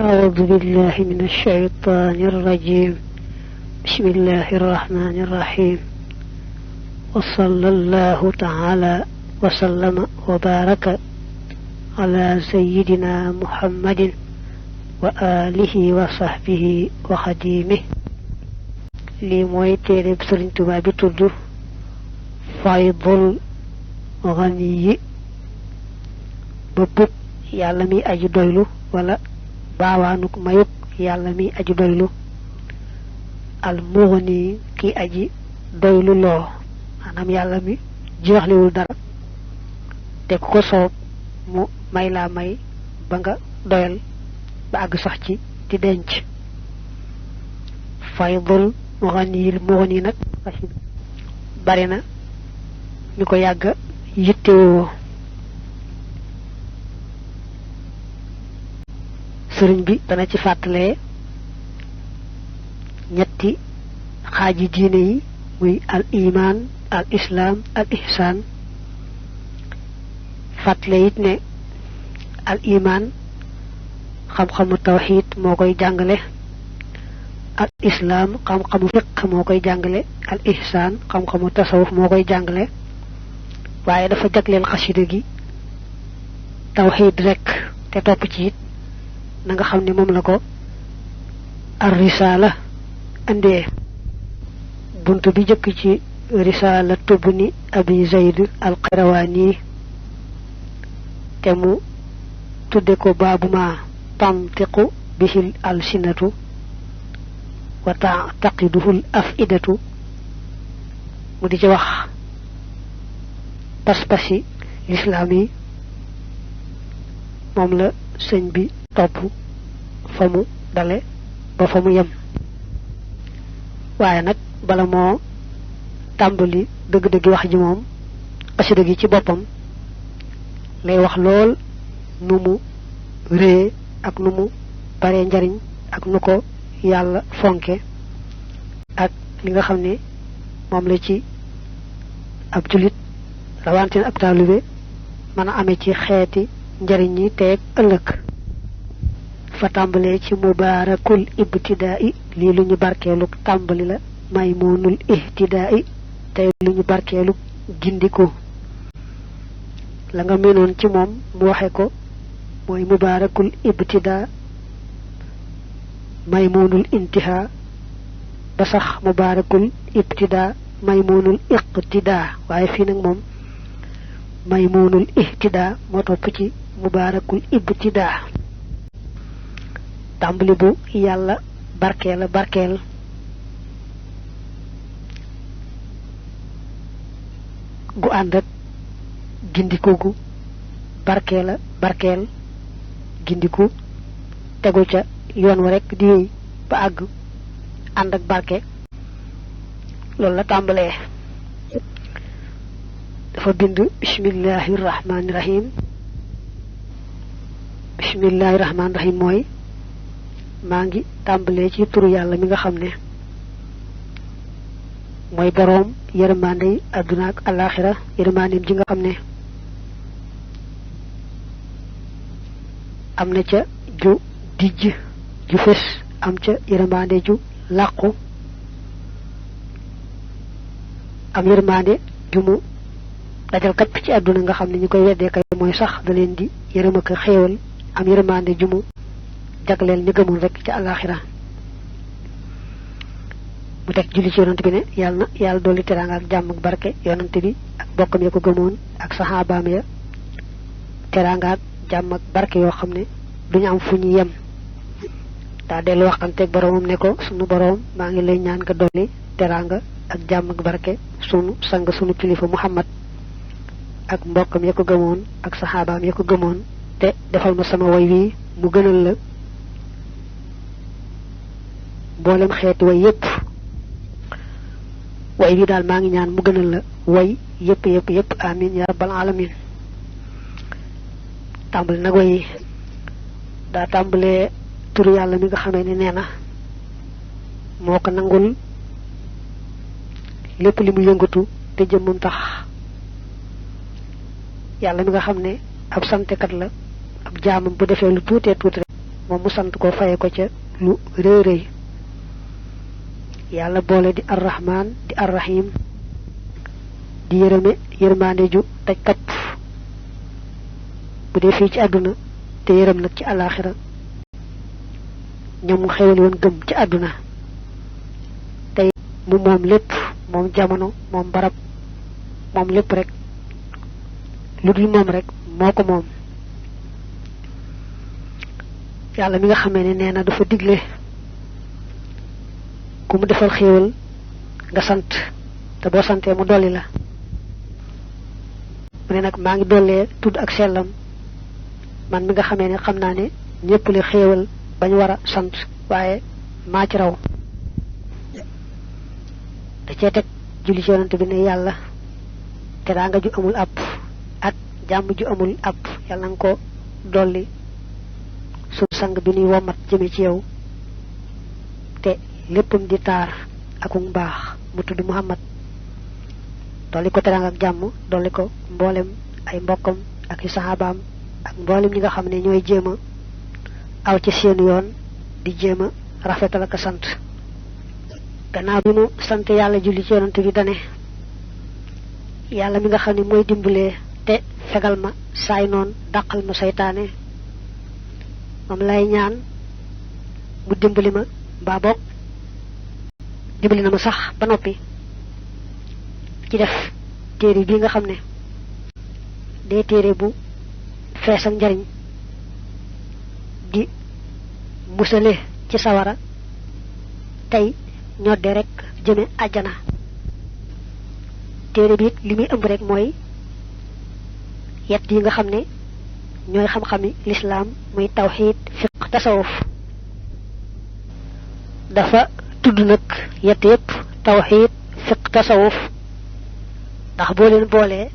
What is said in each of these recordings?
أعوذ بالله من الشيطان الرجيم. بسم الله الرحمن الرحيم. وصلى الله تعالى وسلم وبارك على سيدنا محمد وآله وصحبه وخديمه. لي موي تيرب سيرن توبا بي تودو فايض الغني بوب يالا مي اجي دويلو ولا baawaanuk mayuk yàlla mi aji doylu al mughni ki aji doylu loo maanaam yàlla mi jeexliwul dara te ku ko soob mu may laa may ba nga doyal ba àgg sax ci di denc faydul mughniyil mughni nag bari na ñu ko yàgg yittewoo sëriñ bi dana ci fàttalee ñetti xaaji diine yi muy al iman al islam al ihsan fàttale it ne al iman xam-xamu tawhid moo koy jàngale al islam xam-xamu fiqh moo koy jàngale al ihsan xam-xamu tasawuf moo koy jàngale waaye dafa jagleel xasida gi tawhid rek te topp ci it na nga xam ne moom la ko ar risala andee buntu bi jëkk ci risala tubni abi zayd al qayrawani te mu tudde ko baabu ma tantiqu bihil al sinatu wa taqiduhul afidatu mu di ci wax pas-pasi l'islam yi moom la sëñ bi topp fa mu dale ba fa mu yem waaye nag bala moo tàmbali dëgg-dëgg wax ji moom xasida gi ci boppam lay wax lool nu mu rée ak nu mu bare njariñ ak nu ko yàlla fonke ak li nga xam ne moom la ci ab julit rawanteen ab taalibe mën a amee ci xeeti njariñ yi teeg ëllëg fa tàmbalee ci mubaarakul ibtidaai lii lu ñu barkeelu tàmbali la maymunul ihtidaai tey lu ñu barkeelu gindiku la nga menoon ci moom mu waxe ko mooy mubaarakul ibtidaa maymunul intiha ba sax mubaarakul ibtidaa maymunul iqtidaa waaye fii nag moom maymunul ihtidaa moo topp ci mubaarakul ibtidaa tàmbali bu yàlla barkeel gu ànd ak gindiku gu barkeel gindiku tegu ca yoon wa rek di wéy ba àgg ànd ak barke loolu la tàmbalee dafa bind bismillahir rahmanir rahim bismillahir rahmanir rahim mooy maa ngi tàmbalee ci turu yàlla mi nga xam ne mooy boroom yërmande yi àdduna ak alaxira yërmandeem ji nga xam ne am na ca ju dijj ju fés am ca yërmande ju làqu am yërmande ju mu dajal kapp ci àdduna nga xam ne ñi koy weddee kay mooy sax da leen di yërëm ak xéewal am yërmande ju mu jagleel ñu gëmul rek ci alaxira mu teg julli ci yonante bi ne yàlla dolli teraanga ak jàmm ak barke yonante bi ak bokkam ya ko gëmoon ak saxaabaam ya teraanga ak jàmm ak barke yoo xam ne duñu am fu ñu yem daa dellu waxanteeg boroomam ne ko sunu boroom maa ngi lay ñaan nga dolli teraanga ak jàmm ak barke sunu sang sunu kilifa Muhammad ak mbokkam ya ko gëmoon ak saxaabaam ya ko gëmoon te defal ma sama way wi mu gënal la mboolem xeeti way yépp way bi daal maa ngi ñaan mu gënal la way yépp amin ya rabbal alamin tàmbali nag way daa tàmbalee turu yàlla mi nga xamee ne nee na moo ko nangul lépp li mu yëngatu te jëmmum tax yàlla mi nga xam ne ab santekat la ab jaamam bu defee lu tuutee tuuti rek moom mu sant ko faye ko ca lu rëy rëy yàlla boole di arrahman di arrahim di yërëme yërmaande ju taj kapp bu dee fii ci àdduna te yërëm nag ci alaxira ñoom xewal woon gëm ci àdduna tey mu moom lépp moom jamono moom barab moom lépp rek lu dul moom rek moo ko moom yàlla mi nga xamee ne nee na dafa digle ku mu defal xéewal nga sant te boo santee mu dolli la mu ne nag maa ngi dollee tudd ak sellam man mi nga xamee ne xam naa ne ñépp li xéewal bañ war a sant waaye maa ci raw da cee teg julli ci yonante bi ne yàlla te daa nga ju amul àpp ak jàmm ju amul àpp yàlla nga ko dolli su sang bi nuy womat jëme ci yow te léppam di taar akum mbaax mu tudd Muhammad dolli ko terang ak jàmm dolli ko mboolem ay mbokkam ak i sahabaam ak mboolem ñi nga xam ne ñooy jéema aw ci seen yoon di jéema rafetal ak sant gannaaw bi mu sant yàlla julli ci yonante bi dane yàlla mi nga xam ne mooy dimbalee te fegal ma saay noon dàqal ma saytaane moom lay ñaan mu dimbali ma mbaa boog dimbali na ma sax ba noppi ci def téere bi nga xam ne day téere bu fees ak njariñ di musale ci sawara tey ñodde rek jëme àjjana téere bi li muy ëmb rek mooy yett yi nga xam ne ñooy xam-xami lislaam muy tawxiid fiq tasawuf dafa tudd nag yett yépp tawxiid fiq tasawuf ndax boo leen boolee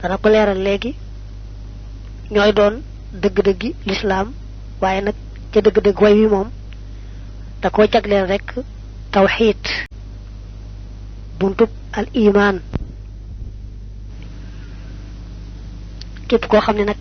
dana ko leeral léegi ñooy doon dëgg-dëggi lislaam waaye nag ca dëgg-dëgg way wi moom da koo jagleel rek tawxiid buntub al iman képp koo xam ne nag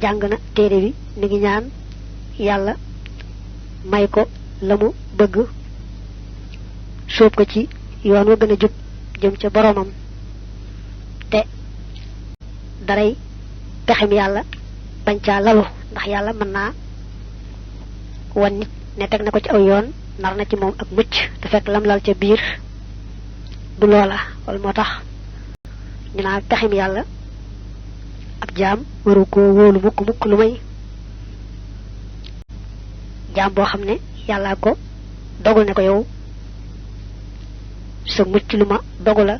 jàng na téere bi mi ngi ñaan yàlla may ko la mu bëgg sóob ko ci yoon wa gën a jub jëm ca boromam te daray pexem yàlla bañ caa lalu ndax yàlla mën naa wan nit ne teg na ko ci aw yoon nar na ci moom ak mucc te fekk lam lal ca biir du loola wala moo tax ñu naa pexem yàlla ab jaam waru ko wóolu mukk mukk lu may jaam boo xam ne yàllaa ko dogul ne ko yow sa mucc lu ma dogu la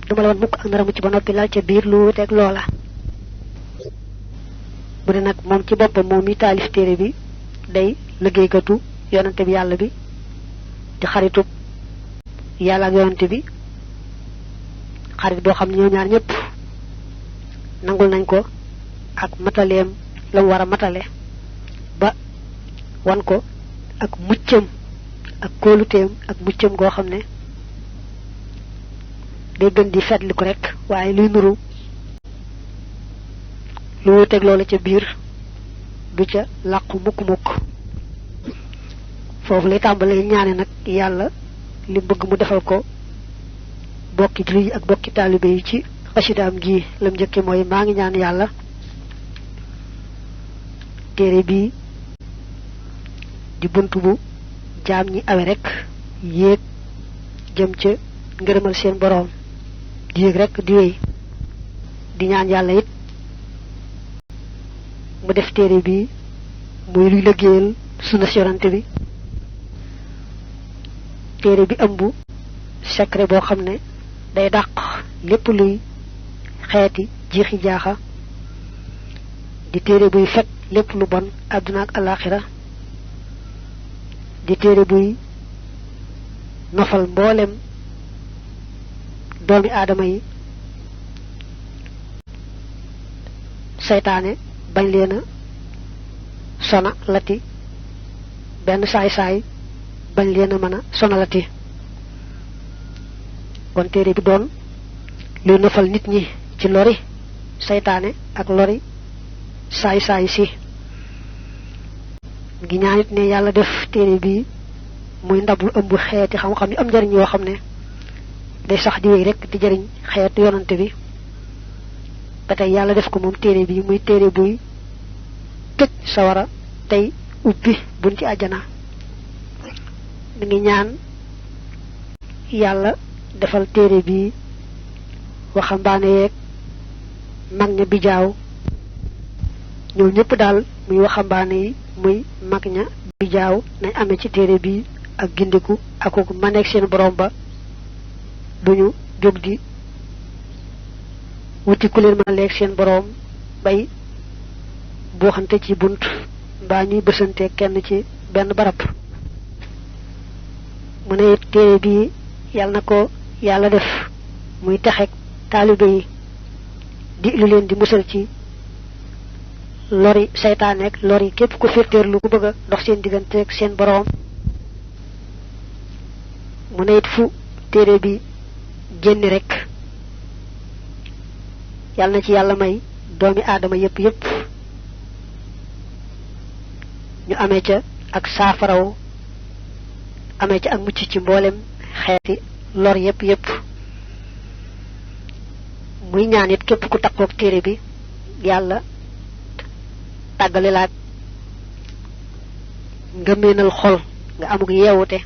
duma la wan mukk ak nara mucc ba noppi lal ca biir lu wuteeg loola bu ne nag moom ci boppam moom mi taalif téere bi day liggéeykatu yonante bi yàlla bi di xaritub yàlla ak yonante bi xarit boo xam ne ñoo ñaar ñëpp nangul nañ ko ak mataleem la mu war a matale ba wan ko ak muccam ak kóoluteem ak muccam goo xam ne day gën di fetli ko rek waaye luy nuru lu wuteeg loola ca biir du ca làqu mukk-mukk foofu lay tàmbalee ñaane nag yàlla li bëgg mu defal ko bokki jullit yi ak bokki taalibe yi ci xasidaam gi lam njëkke mooy maa ngi ñaan yàlla téere bii di bunt bu jaam ñi awe rek yéeg jëm ca ngërëmal seen boroom di yéeg rek di wéy di ñaan yàlla it mu def téere bi muy luy liggéeyal sunna si yonante bi téere bi ëmb secret boo xam ne day dàq lépp luy xeeti jiixi jaaxa di téere buy fekk lépp lu bon àdduna ak alaxira di téere buy nofal mboolem doomi aadama yi seytaane bañ leen a sona lati benn saay-saay bañ leen a mën a sonalati kon téere bi doon luy nofal nit ñi ci lori seytaane ak lori saay-saay si ngi ñaanit ne yàlla def téere bi muy ndabul ëmb xeeti xam-xam yu am njariñ yoo xam ne day sax di wéy rek di jariñ xeetu yonante bi ba tey yàlla def ko moom téere bi muy téere buy tëj sawara tey ubbi buñ ci àjjana mi ngi ñaan yàlla defal téere bi waxambaane yeeg mag ña bijaaw ñoo ñëpp daal muy waxambaane yi muy mag ña bijaaw nañ amee ci téere bi ak gindiku ak maneeg seen borom ba duñu jóg di wuti ku leen mën a leeg seen borom bay buuxante ci bunt mbaa ñuy bësante kenn ci benn barab mu ne téere bi yàlla na ko yàlla def muy texeeg taalibe yi di lu leen di musal ci lori seytaane ak lori képp ku firteerlu ku bëgg a dox seen diggante ak seen borom mu ne it fu téere bi génni rek yàlla na ci yàlla may doomi aadama yépp ñu amee ca ak saafaraw amee ca ak mucc ci mboolem xeeti lor yépp muy ñaan it képp ku takkook téere bi yàlla tàggale laak nga meenal xol nga amug yeewute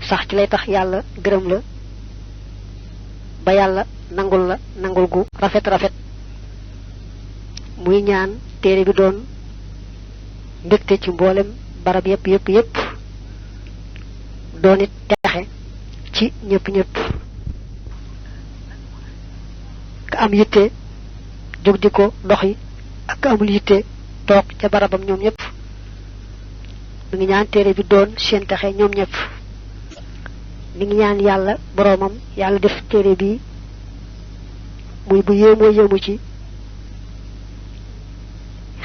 sax ci lay tax yàlla gërëm la ba yàlla nangul la nangul gu rafet muy ñaan téere bi doon mbégte ci mboolem barab yépp doon it texe ci ñëpp ka am yitte jóg di ko doxi ak ka amul yitte toog ca barabam ñoom ñëpp mi ngi ñaan téere bi doon seen texe ñoom ñëpp mi ngi ñaan yàlla boroomam yàlla def téere bi muy bu yéemu ci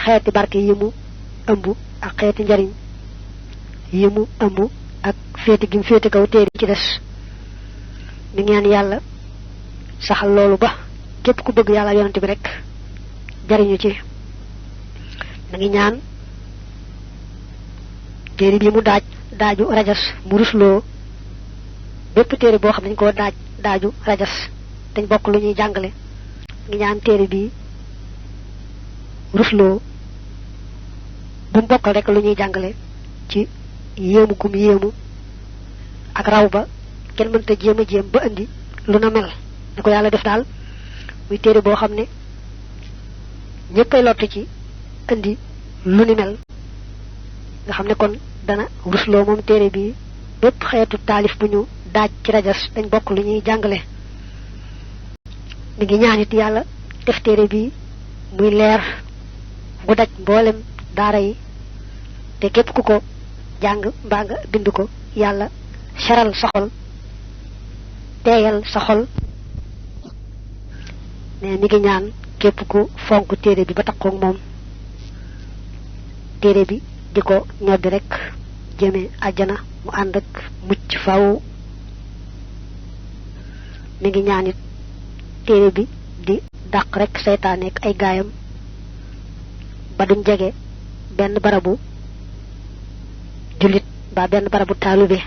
xeeti barke yi mu ëmb ak xeeti njariñ yi mu ëmb ak féete gi mu féete kaw téere ci des mi ngi ñaan yàlla saxal loolu ba képp ku bëgg yàlla yonante bi rek jariñu ci mi ngi ñaan téere bi mu daaju rajas mu rusloo bépp téere boo xam ne dañ koo daaju rajas dañ bokk lu ñuy jàngale ngi ñaan téere bi rusloo bu mu bokkal rek lu ñuy jàngale ci yéemu gum yéemu ak raw ba kenn mënta jéem ba indi lu na mel ni ko yàlla def daal muy téere boo xam ne ñëppay lott ci indi lu ni mel nga xam ne kon dana rusloo moom téere bi bépp xeetu taalif bu ñu daaj ci rajas dañ bokk lu ñuy jàngale mi ngi ñaanit yàlla def téere bi muy leer bu daj mboolem daara yi te képp ku ko jàng mbaa nga bind ko yàlla seral sa xol teeyal sa xol mais mi ngi ñaan képp ku fonk téere bi ba takkoog moom téere bi di ko ñoddi rek jëme àjjana mu ànd ak mucc faw mi ngi ñaanit téere bi di dàq rek seytaane ak ay gaayam ba duñ jege benn barabu jullit ba benn barabu taalibe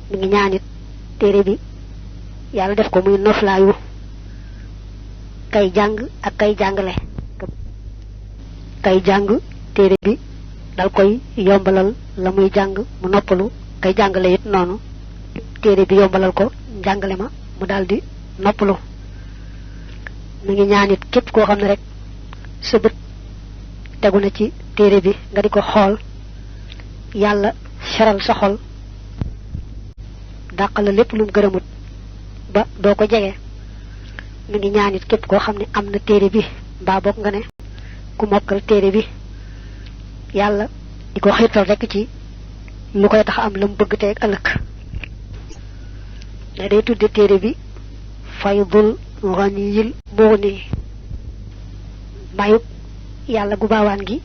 mi ngi ñaanit téere bi yàlla def ko muy noflaayu kay jàng ak kay jàngale kay jàng téere bi dal koy yombalal la muy jàng mu noppalu kay jàngale it noonu téere bi yombalal ko njàngale ma mu daldi noppalu mi ngi ñaanit képp koo xam ne rek sa bët tegu na ci téere bi nga di ko xool yàlla seral sa xol dàqal la lépp lu mu gërëmut ba doo ko jege mi ngi ñaanit képp koo xam ne am na téere bi mbaa bokk nga ne ku mokkal téere bi yàlla di ko xiirtal rek ci lu koy tax am la mu bëgg teeg ëllëg ne day tudde téere bi faydul ghaniyil mughni mayub yàlla gu baawaan gi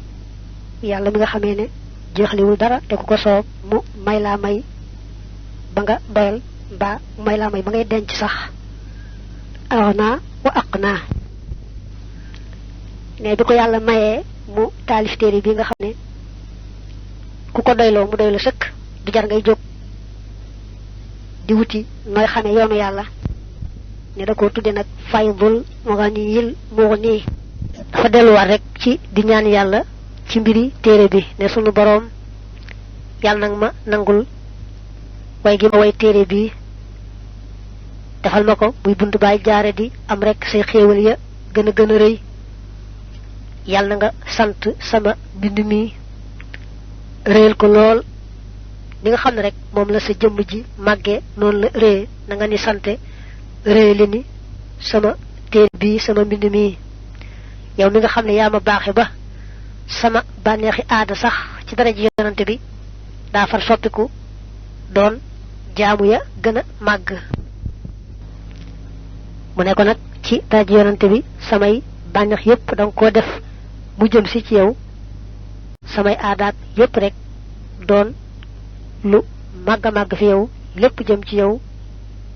yàlla mi nga xamee ne jeexliwul dara te ku ko soob mu may laa may ba nga doyal mbaa may laa may ba ngay denc sax aghna wa aqna ne bi ko yàlla mayee mu talif téere bi nga xam ne ku ko doyloo mu doy la sëkk du jar ngay jóg di wuti nooy xamee yoonu yàlla ne da ko tudde nag faydul ghaniyil mughni dafa delluwaat rek ci di ñaan yàlla ci mbiri téere bi ne sunu boroom yàlla nag ma nangul way gi ma way téere bi defal ma ko muy buntu baay jaare di am rek say xéewal ya gën a rëy yàlla na nga sant sama mbind mi réel ko lool li nga xam ne rek moom la sa jëmm ji màggee noonu la réye na nga ni sante réye ni sama téere bi sama mbind mi yow mi nga xam ne yaa ma baaxe ba sama bànneexi aada sax ci dara ji yonante bi daa far soppiku doon jaamu ya gën a màgg mu ne ko nag ci dara ji yonante bi samay bànneex yépp danga koo def mu jëm si ci yow samay aadaat yépp rek doon lu màgga màgg fi yow lépp jëm ci yow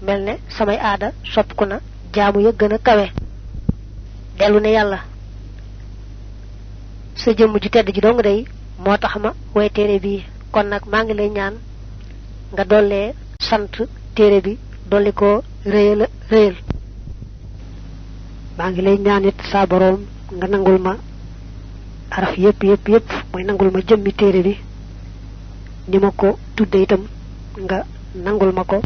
mel ne samay aada soppiku na jaamu ya gën a kawe dellu ne yàlla sa jëmm ju tedd ji dong day moo tax ma way téere bi kon nag maa ngi lay ñaan nga dollee sant téere bi dolli ko réyal maa ngi lay ñaan it saa boroom nga nangul ma araf yépp mooy nangul ma jëmmi téere bi ni ma ko tudde itam nga nangul ma ko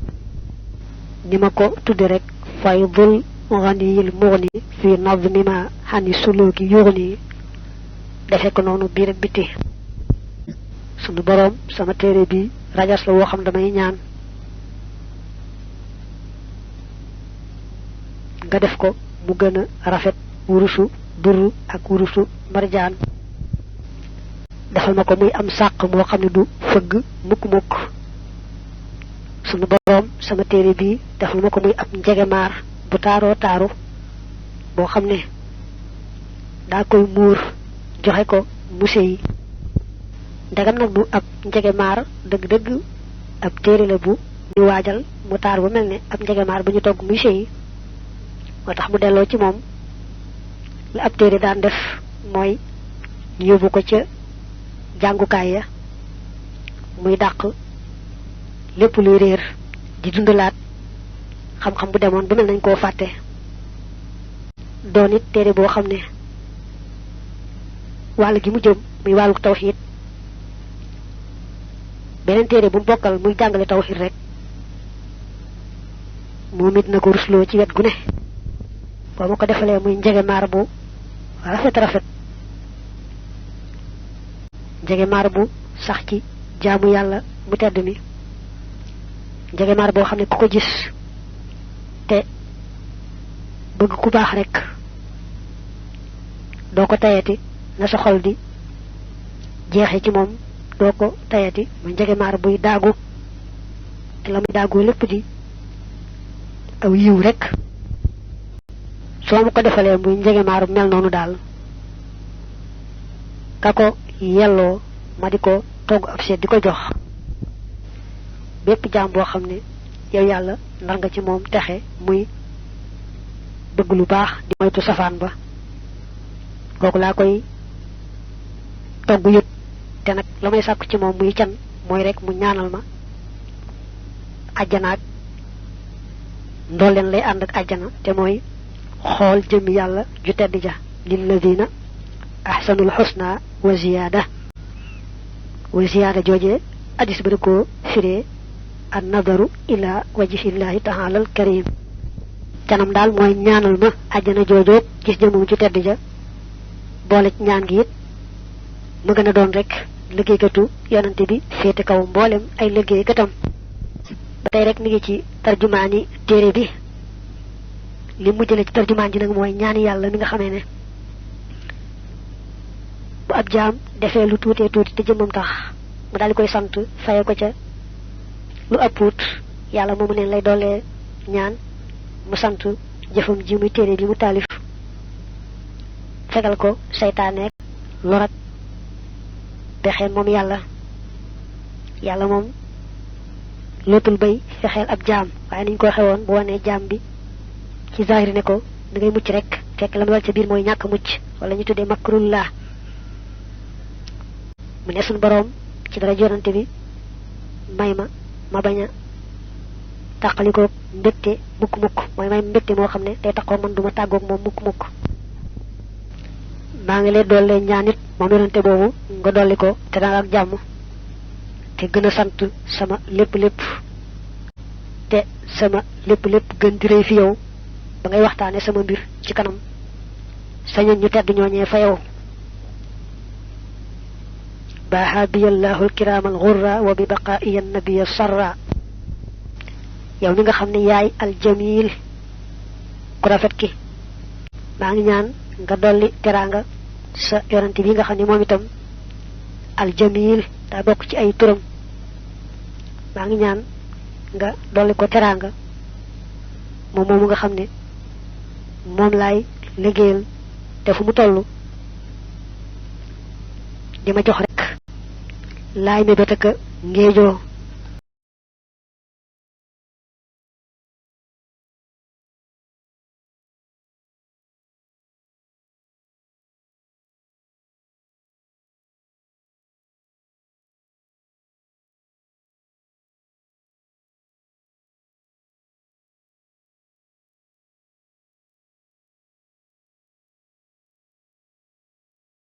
ni ma ko tudde rek faydul ghaniyil mughni fi nazmi ma hani suluki yughni defe ko noonu biir ak biti sunu boroom sama téere bi rajas la woo xam damay ñaan nga def ko mu gën a rafet wurusu duru ak wurusu marjaan defal ma ko muy am sàq moo xam ne du fëgg mukk sunu boroom sama téere bi defal ma ko muy ab njegemaar bu taaroo taaru boo xam ne daa koy muur joxe ko musée yi ndegam nag du ab njegemaar dëgg-dëgg ab téere la bu ñu waajal mu taar bu mel ne ab njegemaar bu ñu togg musée yi moo tax mu delloo ci moom la ab téere daan def mooy ñu yóbbu ko ca jàngukaay ya muy dàq lépp luy réer di dundalaat xam-xam bu demoon ba mel nañ koo fàtte doon it téere boo xam ne wàll gi mu jëm muy wàllu tawxiid beneen téere bu mu bokkal muy jàngale tawxiid rek moom it na ko rusloo ci wet gu ne boo ma ko defalee muy njegemaar bu rafet njegemaar bu sax ci jaamu yàlla mu tedd mi njegemaar boo xam ne ku ko gis te bëgg ku baax rek doo ko tayati na sa xol di jeexe ci moom doo ko tayati mu njegemaar buy daagu te la muy daagoo lépp di aw yiw rek soo ma ko defalee muy njegemaar mel noonu daal ka ko yelloo ma di ko togg ab seet di ko jox bépp jaam boo xam ne yow yàlla ndar nga ci moom texe muy bëgg lu baax di moytu safaan ba kooku laa koy togg yët te nag la may sàkku ci moom muy can mooy rek mu ñaanal ma àjjanaak ndolleen lay ànd ak àjjana te mooy xool jëmmi yàlla ju tedd ja lilladina ahsanul husna wa ziyaada jooje addis ba da koo firee an nadaru ila wajhillahi ta'ala al karim canam daal mooy ñaanal ma àjjana joojoog gis jëmum ju tedd ja boole ci ñaan gi it mu gën a doon rek liggéeykatu yonante bi féete kaw mboolem ay liggéeykatam ba tey rek mi ngi ci tarjumaani téere bi li mu jële ci tarjumaan ji nag mooy ñaani yàlla mi nga xamee ne bu ab jaam defee lu tuutee tuuti te jëmmam tax mu daal di koy sant faye ko ca lu ëppuut yàlla moomu neen lay doolee ñaan mu sant jëfam ji muy téere bi mu taalif fegal ko seytaaneek lorat pexeen moom yàlla moom lootul bay fexeel ab jaam waaye niñ ko xewoon bu wanee jaam bi ci zahiri ne ko da ngay mucc rek fekk la mu wal ca biir mooy ñàkk mucc wala ñu tuddee makrullah mu ne sun borom ci dara yonante bi may ma baña takaliko mbekté mukk moy may mbekté mo xamné day taxaw man duma tagok mom mukk ma ngi lay dolé ñaanit mom yonante bobu nga dolli ko té da ak jamm té gëna sant sama lepp té sama lepp gën di reuy fi yow ba ngay waxtaane sama mbir ci kanam sañu ñu tedd ñoñe fa yow bahabiyallahu alkiram alghurra wa bi baqa'i an-nabiy sarra yow mi nga xamni yaay aljamil ku rafet ki ma ngi ñaan nga dolli teranga sa yonenti bi nga xamni mom itam aljamil da bok ci ay turam ma ngi ñaan nga dolli ko teranga mom nga xamni mom lay liggéeyal te fu mu tollu dima jox rek lay me betaka ngeejo